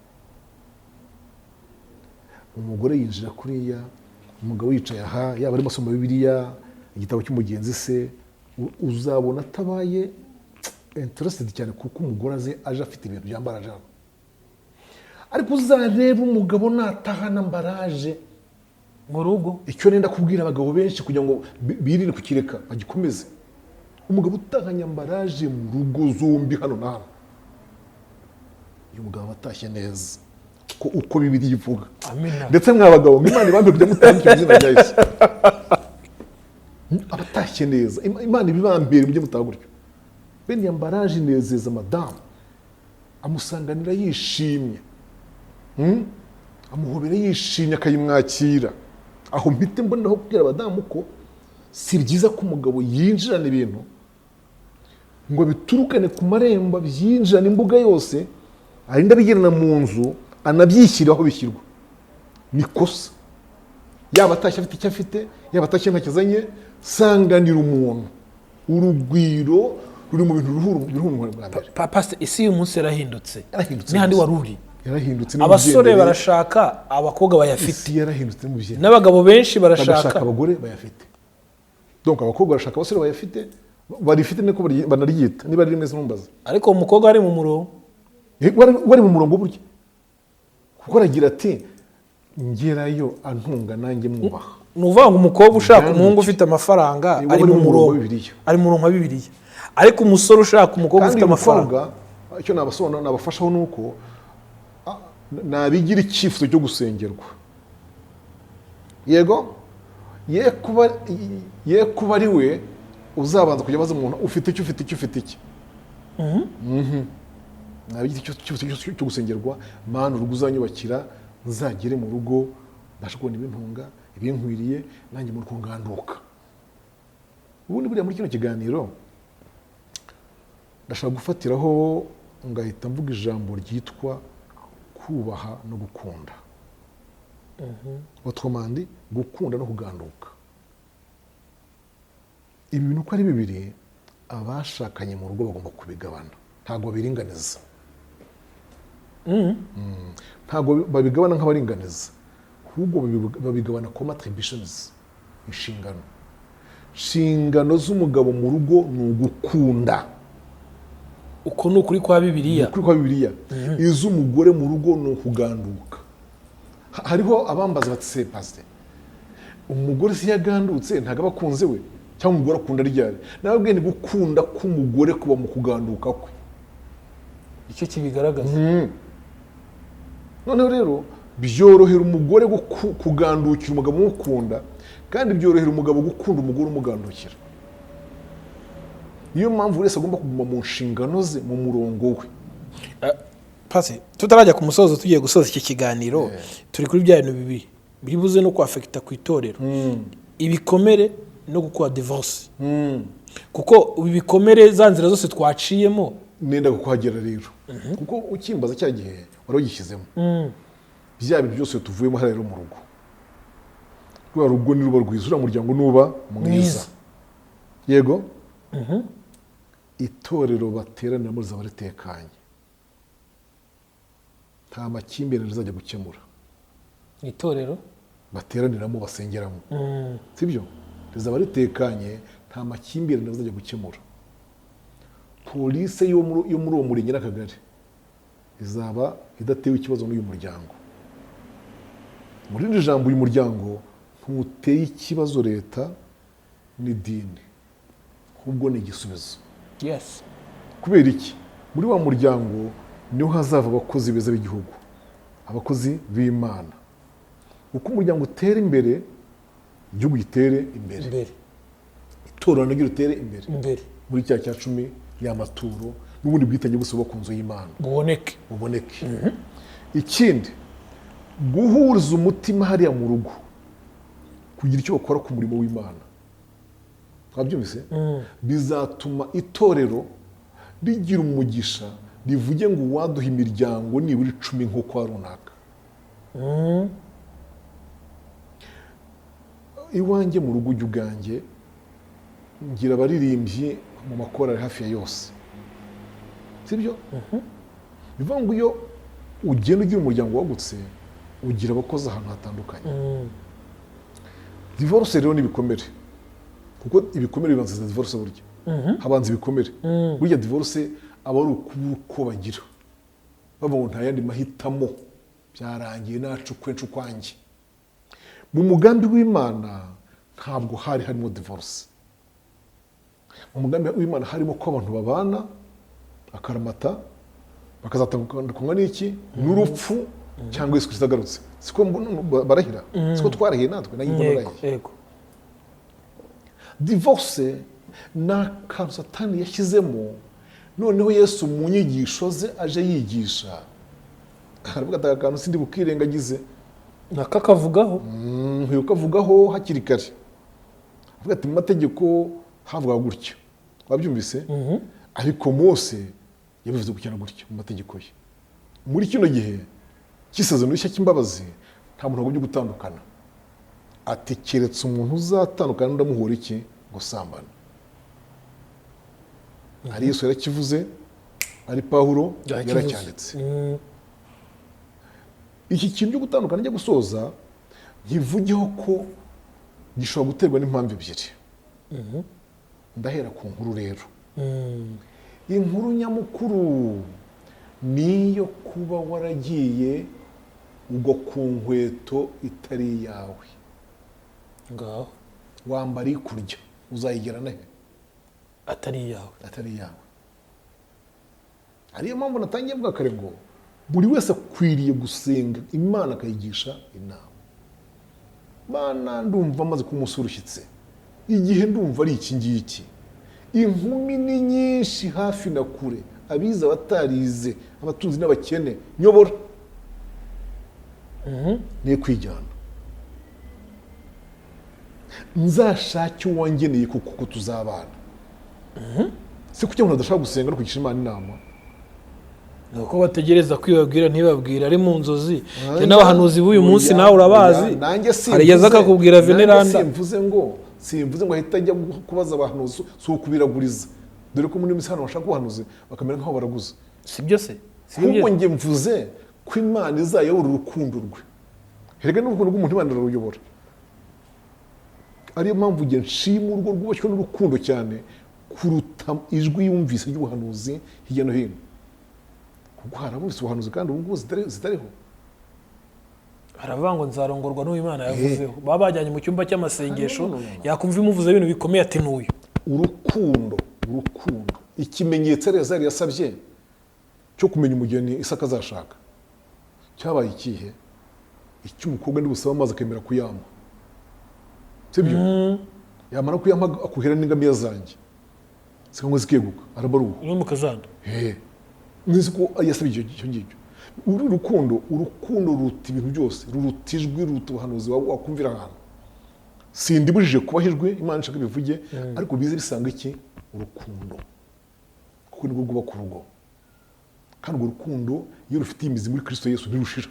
Umugore yinjira kuriya, umugabo yicaye aha, yaba arimo asoma Bibiliya, igitabo cy'umugenzi se, uzabona atabaye interested cyane kuko umugore aze aje afite ibintu byambaraje hano. Ariko uzareba umugabo natahana emballage mu rugo. Icyo nenda kubwira abagabo benshi kugira ngo birinde kukireka bagikomeze: umugabo utahanye emballage mu rugo zombi, hano na hano, uyu mugabo aba atashye neza ko uko Bibiliya ivuga. Amina. Ndetse mwa bagabo, Imana ibambe kujya mutanga icyo izina rya Yesu, aba atashye neza. Imana ibibambere, mujye mutaha gutyo. Bene iyo emballage inezeza madamu, amusanganira yishimye, Amuhobera yishimye, akayimwakira. Aho mpite mboneraho kubwira abadamu ko si byiza ko umugabo yinjirana ibintu ngo biturukane ku marembo, abyinjirane imbuga yose, arinda abigerana mu nzu, anabyishyira aho bishyirwa. Ni kosa. Yaba atashye afite icyo afite, yaba atashye ntacyo azanye, sanganira umuntu. Urugwiro ruri mu bintu biruhura umuntu bwa mbere. Pastor, isi y'uyu munsi yarahindutse. Yarahindutse N'ahandi rwose. wari uri. Yarahindutse Abasore n'imigendere. barashaka abakobwa bayafite. Isi yarahindutse mu byenda. N'abagabo benshi barashaka Bagashaka abagore bayafite. Donc abakobwa barashaka abasore bayafite, barifite, niko banaryita niba ari rimwe sinumbaza. Ariko uwo mukobwa ari mu murongo. Wari mu murongo burya, kuko aragira ati ngerayo antunga nanjye mwubaha. Ni ukuvuga ngo umukobwa ushaka Ubwandu umuhungu ki? ufite amafaranga Niba ari bari mu mu murongo murongo wa Bibiliya. Ari mu murongo wa Bibiliya. Ariko umusore ushaka umukobwa Kandi ufite uyu amafaranga, mukobwa, icyo nabasobanura nabafashaho ni uko nabigira icyifuzo cyo gusengerwa. Yego, ye kuba ari we uzabanza kujya abaza umuntu ufite icyo, ufite icyo, ufite iki. Nabigira icyifuzo cyo gusengerwa: Mana, urugo uzanyubakira, nzagere mu rugo mbashe kubona ibintunga, ibinkwiriye, nanjye mu rugo nganduka. Ubundi buriya muri kino kiganiro ndashaka gufatiraho ngahita mvuga ijambo ryitwa kubaha no gukunda, autrement dit gukunda no kuganduka. Ibi bintu uko ari bibiri, abashakanye mu rugo bagomba kubigabana, ntabwo babiringaniza. Ntabwo babigabana nk'abaringaniza, ahubwo babigabana comme attributions, inshingano. Inshingano z'umugabo mu rugo ni ugukunda. Uko ni ukuri kwa Bibiliya. Ukuri kwa Bibiliya. Iz'umugore mu rugo ni ukuganduka. Hariho abambaza bati: "Se pasite, umugore si yagandutse ntabwo aba akunze we? Cyangwa umugore akunda ryari?" Nababwiye ni gukunda k'umugore kuba mu kuganduka kwe. Icyo kibigaragaza. Noneho rero byorohera umugore kugandukira umugabo umukunda, kandi byorohera umugabo gukunda umugore umugandukira. Niyo mpamvu buri wese agomba kuguma mu nshingano ze, mu murongo we. Pasi, tutarajya ku musozo, tugiye gusoza iki kiganiro, turi kuri bya bintu bibiri biri buze no kwafekita ku itorero: ibikomere no gukora divorce. Kuko ibi bikomere, za nzira zose twaciyemo. Nenda kuhagera rero, kuko ukimbaza cya gihe wari ugishyizemo bya bintu byose tuvuyemo hariya. Rero mu rugo, rwa rugo niruba rwiza, uriya muryango nuba mwiza, Mwiza. Yego, itorero bateraniramo rizaba ritekanye, nta makimbirane rizajya gukemura. Itorero bateraniramo, basengeramo, sibyo? Rizaba ritekanye, nta makimbirane bazajya gukemura. Polisi yo muri uwo murenge n'akagari izaba idatewe ikibazo n'uyu muryango. Mu rindi jambo, uyu muryango ntuteye ikibazo leta n'idini, ahubwo ni igisubizo. Kubera iki? Muri wa muryango niho hazava abakozi beza b'igihugu, abakozi b'Imana. Uko umuryango utera imbere, igihugu gitere imbere, imbere, itorero naryo ritere imbere, imbere, muri cya cya cumi, y'amaturo n'ubundi bwitange bwose buba ku nzu y'Imana buboneke. Buboneke. Ikindi, guhuriza umutima hariya mu rugo, kugira icyo bakora ku murimo w'Imana, twabyumvise, bizatuma itorero rigira umugisha, rivuge ngo uwaduha imiryango nibura 10 nko kwa runaka. Iwanjye mu rugo ujya ubwanjye ngira abaririmbyi mu makorari hafi ya yose, sibyo? Bivuga ngo iyo ugenda ugira umuryango wagutse, ugira abakozi ahantu hatandukanye. Divorce rero ni ibikomere, kuko ibikomere bibanza divorce. Burya habanza ibikomere. Burya divorce aba ari ukubura uko bagira, bavuga ngo nta yandi mahitamo, byarangiye, nacu kwenshi ukwanjye. Mu mugambi w'Imana ntabwo hari harimo divorce. Mu mugambi w'Imana harimo ko abantu babana akaramata, bakazatandukanywa n'iki? N'urupfu cyangwa Yesu Kirisito agarutse. Siko barahira? Siko twarahiye natwe? Nanjye mbona narahiye. Divorce ni akantu Satani yashyizemo. Noneho Yesu mu nyigisho ze aje yigisha, aravuga ati: "Aka kantu sindi bukirengagize." Nakakavugaho. Nkwiye kukavugaho hakiri kare. Avuga ati: "Mu mategeko havuga gutya, wabyumvise, ariko Mose yabivuze gutya na gutya mu mategeko ye." Muri kino gihe cy'isezerano rishya cy'imbabazi, nta muntu wagombye gutandukana. Ati: "Keretse umuntu uzatandukana n'undi amuhora iki? Gusambana." Ari Yesu yarakivuze, ari Pawulo yaracyanditse. Iki kintu cyo gutandukana, njya gusoza nkivugeho ko gishobora guterwa n'impamvu ebyiri. Ndahera ku nkuru rero. Inkuru nyamukuru niyo kuba waragiye ugwa ku nkweto itari iyawe. Ngaho. Wambara ikurya, uzayigera he? Atari iyawe. Atari iyawe. Ariyo mpamvu natangiye mvuga kare ngo buri wese akwiriye gusenga Imana, akayigisha inama. Mana, ndumva amaze kuba umusore ushyitse, igihe ndumva ari iki ngiki. Inkumi ni nyinshi hafi na kure, abize, abatarize, abatunzi n'abakene, nyobora niyo kwijyana, nzashake uwangeneye kuko tuzabana. Si kuki umuntu adashaka gusenga no kugisha Imana inama? Ni uko bategereza kwibabwira, ntibabwira ari mu nzozi. Njye n'abahanuzi b'uyu munsi nawe urabazi. Nanjye simvuze. Hari igihe aza akakubwira Nanjye veneranda. Simvuze ngo ahita ajya kubaza abahanuzi, si ukubiraguriza. Dore ko muri minsi hano bashaka ubuhanuzi bakamera nk'aho baraguza. Si byo se? Si byo? Ahubwo njye mvuze ko Imana izayobora urukundo rwe. Erega n'urukundo rw'umuntu Imana iraruyobora. Ariyo mpamvu njye nshima urugo rwubashywe n'urukundo cyane kuruta ijwi yumvise ry'ubuhanuzi hirya no hino, kuko hari abumvise ubuhanuzi kandi ubu ngubu zitariho. Haravuga ngo nzarongorwa n'uwo Imana yavuzeho. Baba bajyanye mu cyumba cy'amasengesho, No, no, no, no. yakumva imuvuze ibintu bikomeye, ati n'uyu. Urukundo, urukundo, ikimenyetso Eleyazari yasabye cyo kumenya umugeni Isaka azashaka cyabaye ikihe? Icy'umukobwa ndibusaba amazi akemera kuyampa, sibyo? Yamara kuyampa akuhira n'ingamiya zanjye zikanywa zikeguka, araba ari uwo. Ni mukazana. Nzi ko yasabye icyo ngicyo. Uru rukundo, urukundo ruruta ibintu byose, ruruta ijwi, ruruta ubuhanuzi wakumvira ahantu. Sindibujije kubaha ijwi Imana ishaka ibivuge, ariko bize bisanga iki? Urukundo, kuko nibwo rwubaka urugo. Kandi urwo rukundo iyo rufite imizi muri Kristo Yesu ntirushira.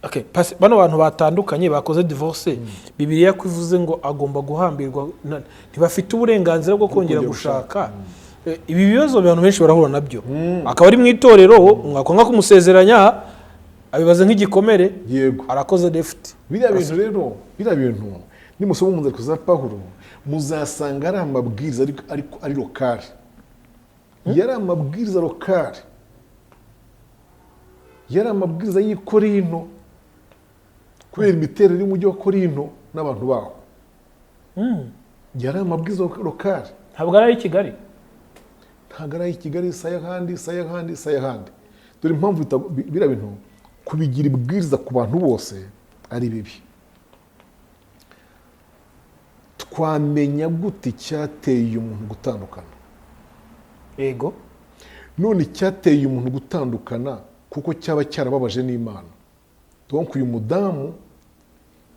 Okay, bano bantu batandukanye bakoze divorce, Bibiliya ko ivuze ngo agomba guhambirwa, ntibafite uburenganzira bwo kongera kongera gushaka. Ibi bibazo abantu benshi barahura nabyo, akaba ari mu itorero, mwakwanga kumusezeranya abibaza nk'igikomere. Arakoze left. Biriya bintu rero, biriya bintu nimusoma mu nzandiko za Pawulo muzasanga ari amabwiriza, ariko ari local. Yari amabwiriza local, yari amabwiriza y'i Korinto kubera imiterere y'umujyi wa Korinto n'abantu baho. Yari amabwiriza local. Ntabwo ari ay'i Kigali. Ntabwo ari ay'i Kigali, si ay'ahandi, si ay'ahandi, si ay'ahandi. Dore impamvu biriya bintu kubigira ibwiriza ku bantu bose ari bibi. Twamenya gute icyateye uyu muntu gutandukana? None icyateye umuntu gutandukana, kuko cyaba cyarababaje n'Imana, donc uyu mudamu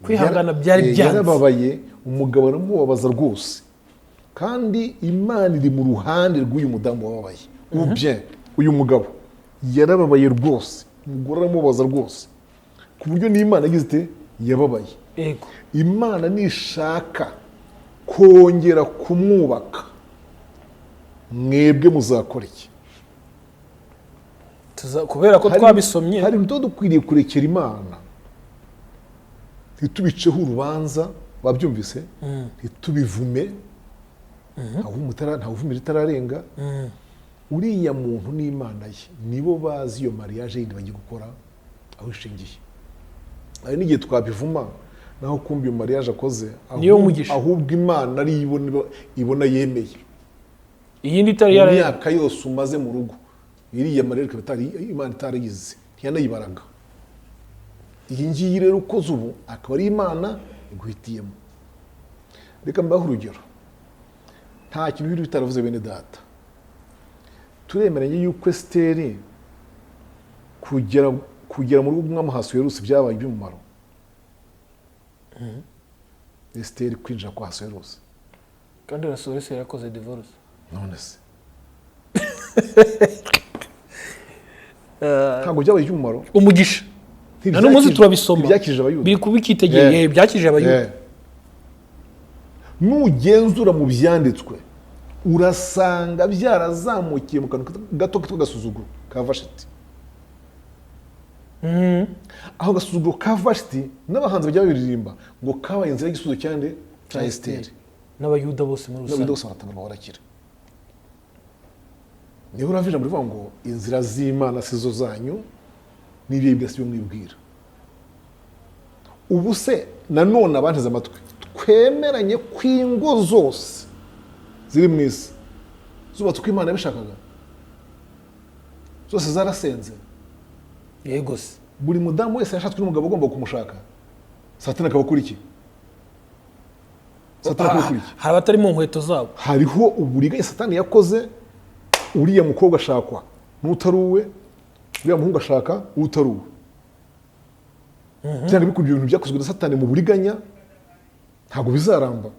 Kwihangana byari byanze. Yarababaye, umugabo aramubabaza rwose, kandi Imana iri mu ruhande rw'uyu mudamu wababaye. Ou bien uyu mugabo yarababaye rwose, umugore aramubabaza rwose, ku buryo n'Imana yagize ite? Yababaye. Imana nishaka kongera kumwubaka, mwebwe muzakora iki? Kubera ko twabisomye. Hari ibintu tuba dukwiriye kurekera Imana, ntitubiceho urubanza, wabyumvise? Ntitubivume. Ntawuvumira itararenga. Uriya muntu n'Imana ye nibo bazi iyo mariage yindi bagiye gukora aho ishingiye. Hari n'igihe twabivuma, naho kumva iyo mariage akoze Niyo mugisha. Ahubwo Imana ariyo ibona yemeye. Iyindi itari Mu myaka yose umaze mu rugo, iriya mariage ikaba Imana itarayize, ntiyanayibaraga. Iyi ngiyi rero ukoze ubu akaba ari Imana iguhitiyemo. Reka mbahe urugero. Nta kintu biri bitaravuze, bene data. Turemeranye yuko Esiteri kugera mu rugo rw'umwami Ahasuwerusi byabaye iby'umumaro? Esiteri kwinjira kwa Ahasuwerusi. Kandi Ahasuwerusi yarakoze divorce. None se ntabwo byabaye iby'umumaro? Umugisha na n'umunsi turabisoma. Ntibyakijije Abayuda? Biri kuba icyitegererezo. Byakijije Abayuda. Nugenzura mu byanditswe urasanga byarazamukiye mu kantu gato kitwa agasuzuguro ka Vashiti. Aho gasuzuguro ka Vashiti, n'abahanzi bajya babiririmba ngo kabaye inzira y'igisubizo cyane cya Esiteri. N'Abayuda bose muri N'Abayuda rusange. bose baratabarwa, barakira. Niho urava ijambo rivuga ngo inzira z'Imana si zo zanyu, n'ibyo yibwira si byo mwibwira. Ubu se nanone abanteze amatwi, twemeranye ko ingo zose ziri mu isi zubatse uko Imana yabishakaga? Zose zarasenze? Yego se. Buri mudamu wese yashatswe n'umugabo agomba kumushaka, Satani akaba akora iki? Satani akaba akora iki? Hari abatari mu nkweto zabo. Hariho uburiganya Satani yakoze. Uriya mukobwa ashakwa n'utari uwe, uriya muhungu ashaka utari uwe. Byanga bikunda, ibintu byakozwe na Satani mu buriganya ntabwo bizaramba.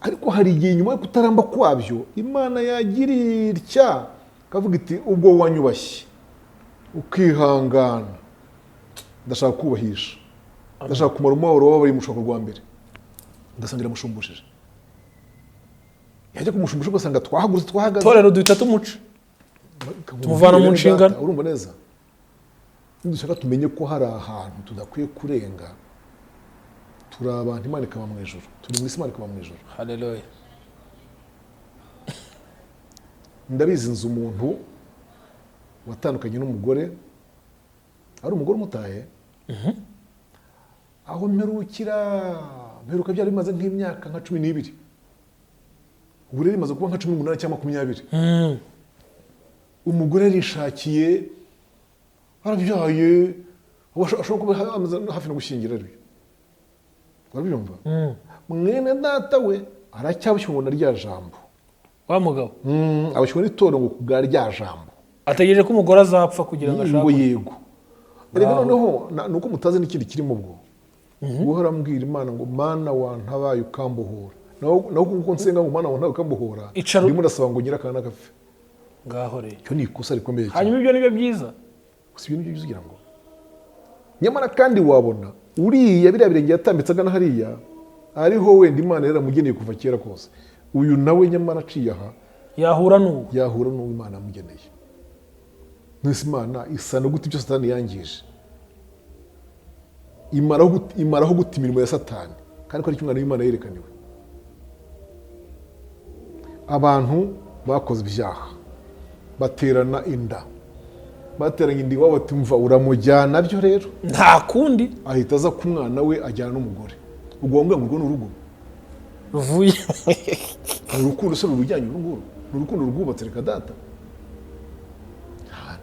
Ariko hari igihe nyuma yo kutaramba kwabyo Imana yagira itya ikavuga iti: "Ubwo wanyubashye ukihangana, ndashaka kubahisha, ndashaka kumara umubabaro w'abari mu rushako rwa mbere." Ugasanga iramushumbuje. Yajya kumushumbusha, ugasanga twahagurutse, twahagaze. Torero duhita tumuca, tumuvana mu nshingano. Urumva neza, nidushaka tumenye ko hari ahantu tudakwiye kurenga. Turi abantu, Imana ikaba mu ijuru. Turi mu isi, Imana ikaba mu ijuru. Haleluya. Ndabizi, nzi umuntu watandukanye n'umugore, ari umugore umutaye. Aho mperukira, mperuka byari bimaze nk'imyaka nka 12. Ubu rero imaze kuba nka 18 cyangwa 20. Umugore yarishakiye, arabyaye, ashobora kuba amaze hafi no gushyingira. Aribyo, urabyumva? Mwene data we aracyabushywa na rya jambo. Wa mugabo? Abashywa n'itorero ngo kubwa rya jambo. Ategereje ko umugore azapfa kugira ngo ngo ashake. Yego. Erega noneho ni uko mutazi n'ikindi kirimo. Ubwo guhora mbwira Imana ngo: "Mana, wantabaye ukambohora." Naho kuko nsenga ngo: "Mana, wantabaye ukambohora," ndimo ndasaba ngo nyirakana gapfe. Ngaho rero. Icyo ni ikosa rikomeye cyane. Hanyuma ibyo nibyo byiza. Gusa ibyo nibyo byiza ugira ngo nyamara kandi wabona uriya biriya birenge yatambitse agana hariya, ariho wenda Imana yaramugeneye kuva kera kose. Uyu nawe nyamara aciye aha yahura n'uwo. Yahura n'uwo Imana yamugeneye. Mwese Imana isa no guta ibyo Satani yangije, imaraho guta imirimo ya Satani, kandi ko ari umwana w'Imana yerekaniwe. Abantu bakoze ibyaha baterana inda, bateranye inda iwabo, bati: "Mva, uramujyana byo rero." Nta kundi. Ahita aza ku mwana we, ajyana n'umugore. Ubwo wambwira ngo urwo ni urugo ruvuye? Ni urukundo se rurujyanye uru nguru? Ni urukundo rwubatse? Reka data,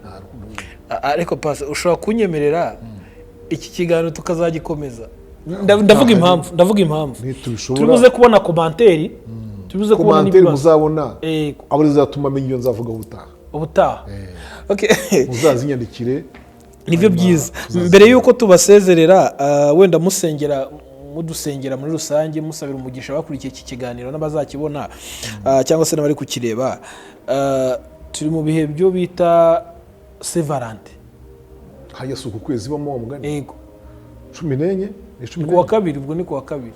nta rukundo rwubatse. Ariko pasi, ushobora kunyemerera iki kiganiro tukazagikomeza? Ndavuga impamvu, ndavuga impamvu. Ntitubishobora. Turi buze kubona commentaire, turi buze kubona Commentaire n'ibibazo. muzabona abo rizatuma amenya iyo nzavuga ubutaha. Ubutaha, okay. Muzazinyandikire. Nibyo Hanyuma byiza. tuzaziganira. Mbere y'uko tubasezerera, wenda musengera, mudusengera muri rusange, musabira umugisha bakurikiye iki kiganiro n'abazakibona, cyangwa se n'abari kukireba. Turi mu bihe byo bita Saint Valentin. Hajya si uku kwezi ibamo wa mugani? Yego. 14, ni cumi Ku wa n'enye. kabiri, ubwo ni ku wa kabiri.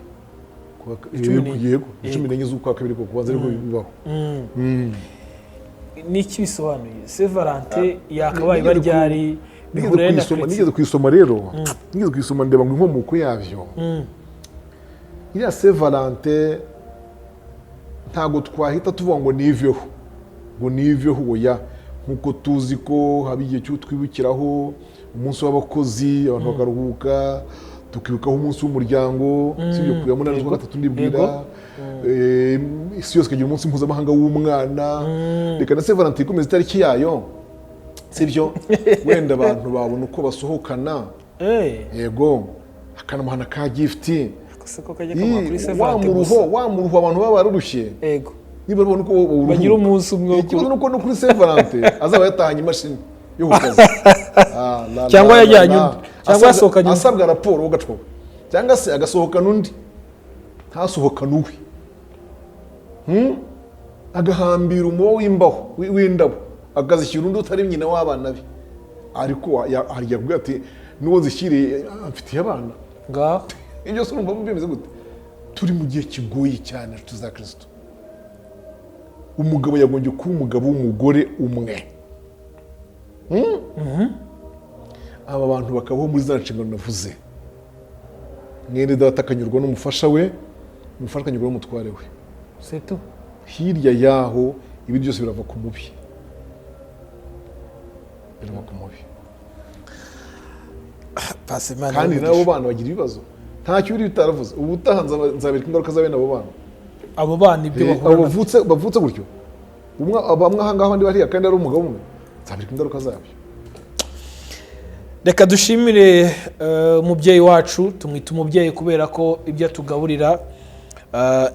Cumi Yego, n'enye. yego, ni 14 z'ukwa kabiri, kuko kubanza ariko bibaho. Niki bisobanuye Saint Valentin? Yakabaye iba ryari? Nigeze Bihura na kuyisoma. chrétien. Nigeze kuyisoma rero, nigeze kuyisoma, ndeba ngo inkomoko yabyo. Iriya Saint Valentin ntabwo twahita tuvuga ngo niveho, ngo niveho, oya. Nk'uko tuzi ko haba igihe cyo twibukiraho umunsi w'abakozi, abantu bakaruhuka, tukibukaho umunsi w'umuryango, sibyo? Ku ya 8 z'ukwa gatatu, ndibwira. Isi yose ikagira umunsi mpuzamahanga w'umwana. Reka na Saint Valentin ikomeza itariki yayo, sibyo? Wenda abantu babona uko basohokana. Yego, akanamuhana ka gift. Gusa ko kajya kamuha kuri Saint Wa Valentin muruho gusa. wa muruho abantu baba barurushye. Niba babona uko baruhuka. Bagira umunsi umwe wo Ikibazo ni uko no kuri Saint Valentin azaba yatahanye imashini yo ku kazi. Ah, la, Cyangwa la, la, yajyanye la. undi. Cyangwa yasohokanye undi. Asabwa raporo ugacwa, cyangwa se agasohokana undi, ntasohokane uwe. Agahambira umuba w'imbaho w'indabo, akazishyira undi utari nyina w'abana be. Ariko harya kuvuga ati: "N'uwo nzishyiriye amfitiye abana." Ngaho. Ibyo se urumva bimeze gute? Turi mu gihe kigoye cyane, inshuti za Kirisito. Umugabo yagombye kuba umugabo w'umugore umwe. Aba bantu bakabaho muri za nshingano navuze. Mwene data akanyurwa n'umufasha we, umufasha akanyurwa n'umutware we. C'est tout. Hirya y'aho ibindi byose birava ku mubi, birava ku mubi. Pasi, Imana Kandi ibahe n'abo umugisha. bana bagira ibibazo. Ntacyo biri bitaravuze. Ubutaha nzabereka ingaruka za bene abo bana. Abo bana ibyo bahura Abo nabyo. bavutse gutyo, bamwe ahangaha, abandi bariya, kandi ari umugabo umwe, nzabereka ingaruka zabyo. Reka dushimire umubyeyi wacu. Tumwita umubyeyi kubera ko ibyo atugaburira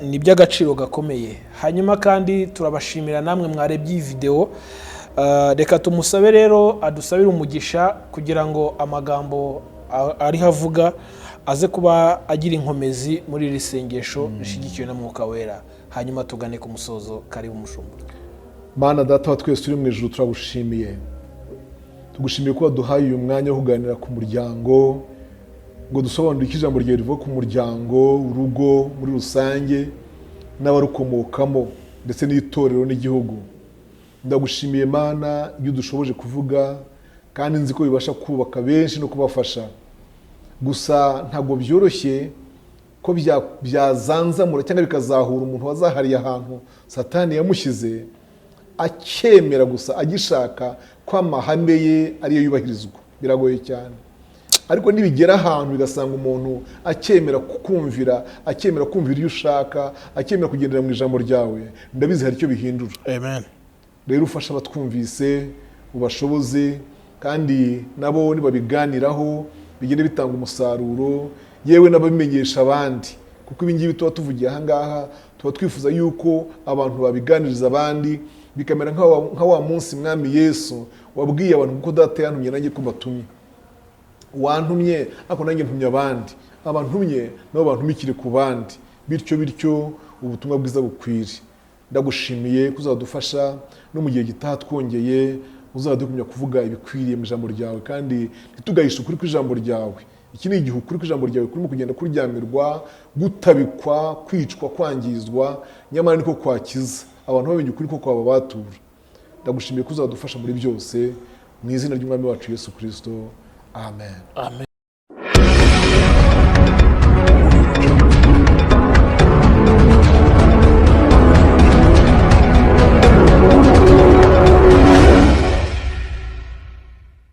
ni iby'agaciro gakomeye. Hanyuma kandi turabashimira namwe mwarebye iyi videwo. Reka tumusabe rero adusabire umugisha kugira ngo amagambo ariho avuga aze kuba agira inkomezi muri iri sengesho rishyigikiwe na Mwuka Wera, hanyuma tugane ku musozo. Karibu, umushumba. Mana Data wa twese uri mu ijuru, turagushimiye. Tugushimiye ko waduhaye uyu mwanya wo kuganira ku muryango, ngo dusobanure icyo ijambo ryawe rivuga ku muryango, urugo muri rusange n'abarukomokamo, ndetse n'itorero n'igihugu. Ndagushimiye Mana iyo udushoboje kuvuga, kandi nzi ko bibasha kubaka benshi no kubafasha. Gusa ntabwo byoroshye ko byazanzamura cyangwa bikazahura umuntu wazahariye ahantu Satani yamushyize, akemera gusa agishaka ko amahame ye ariyo yubahirizwa. Biragoye cyane, ariko nibigera ahantu bigasanga umuntu akemera kukumvira, akemera kumvira iyo ushaka, akemera kugendera mu ijambo ryawe, ndabizi hari icyo bihindura. Amen. Rero ufasha abatwumvise, ubashoboze, kandi nabo nibabiganiraho bigende bitanga umusaruro, yewe n'ababimenyesha abandi, kuko ibi ngibi tuba tuvugiye aha ngaha tuba twifuza yuko abantu babiganiriza abandi, bikamera nka wa munsi Mwami Yesu wabwiye abantu, kuko Data yantumye, nanjye ko mbatumye. Wantumye, ariko nanjye ntumye abandi, abantumye nabo bantumikire ku bandi, bityo bityo ubutumwa bwiza bukwire. Ndagushimiye ko uzadufasha no mu gihe gitaha twongeye, uzadugumya kuvuga ibikwiriye mu ijambo ryawe, kandi ntitugahishe ukuri kw'ijambo ryawe. Iki ni igihe ukuri kw'ijambo ryawe kurimo kugenda kuryamirwa, gutabikwa, kwicwa, kwangizwa, nyamara niko kwakiza abantu bamenya ukuri ko kwaba batura. Ndagushimiye ko uzadufasha muri byose, mu izina ry'Umwami wacu Yesu Kirisito, amen. Amen.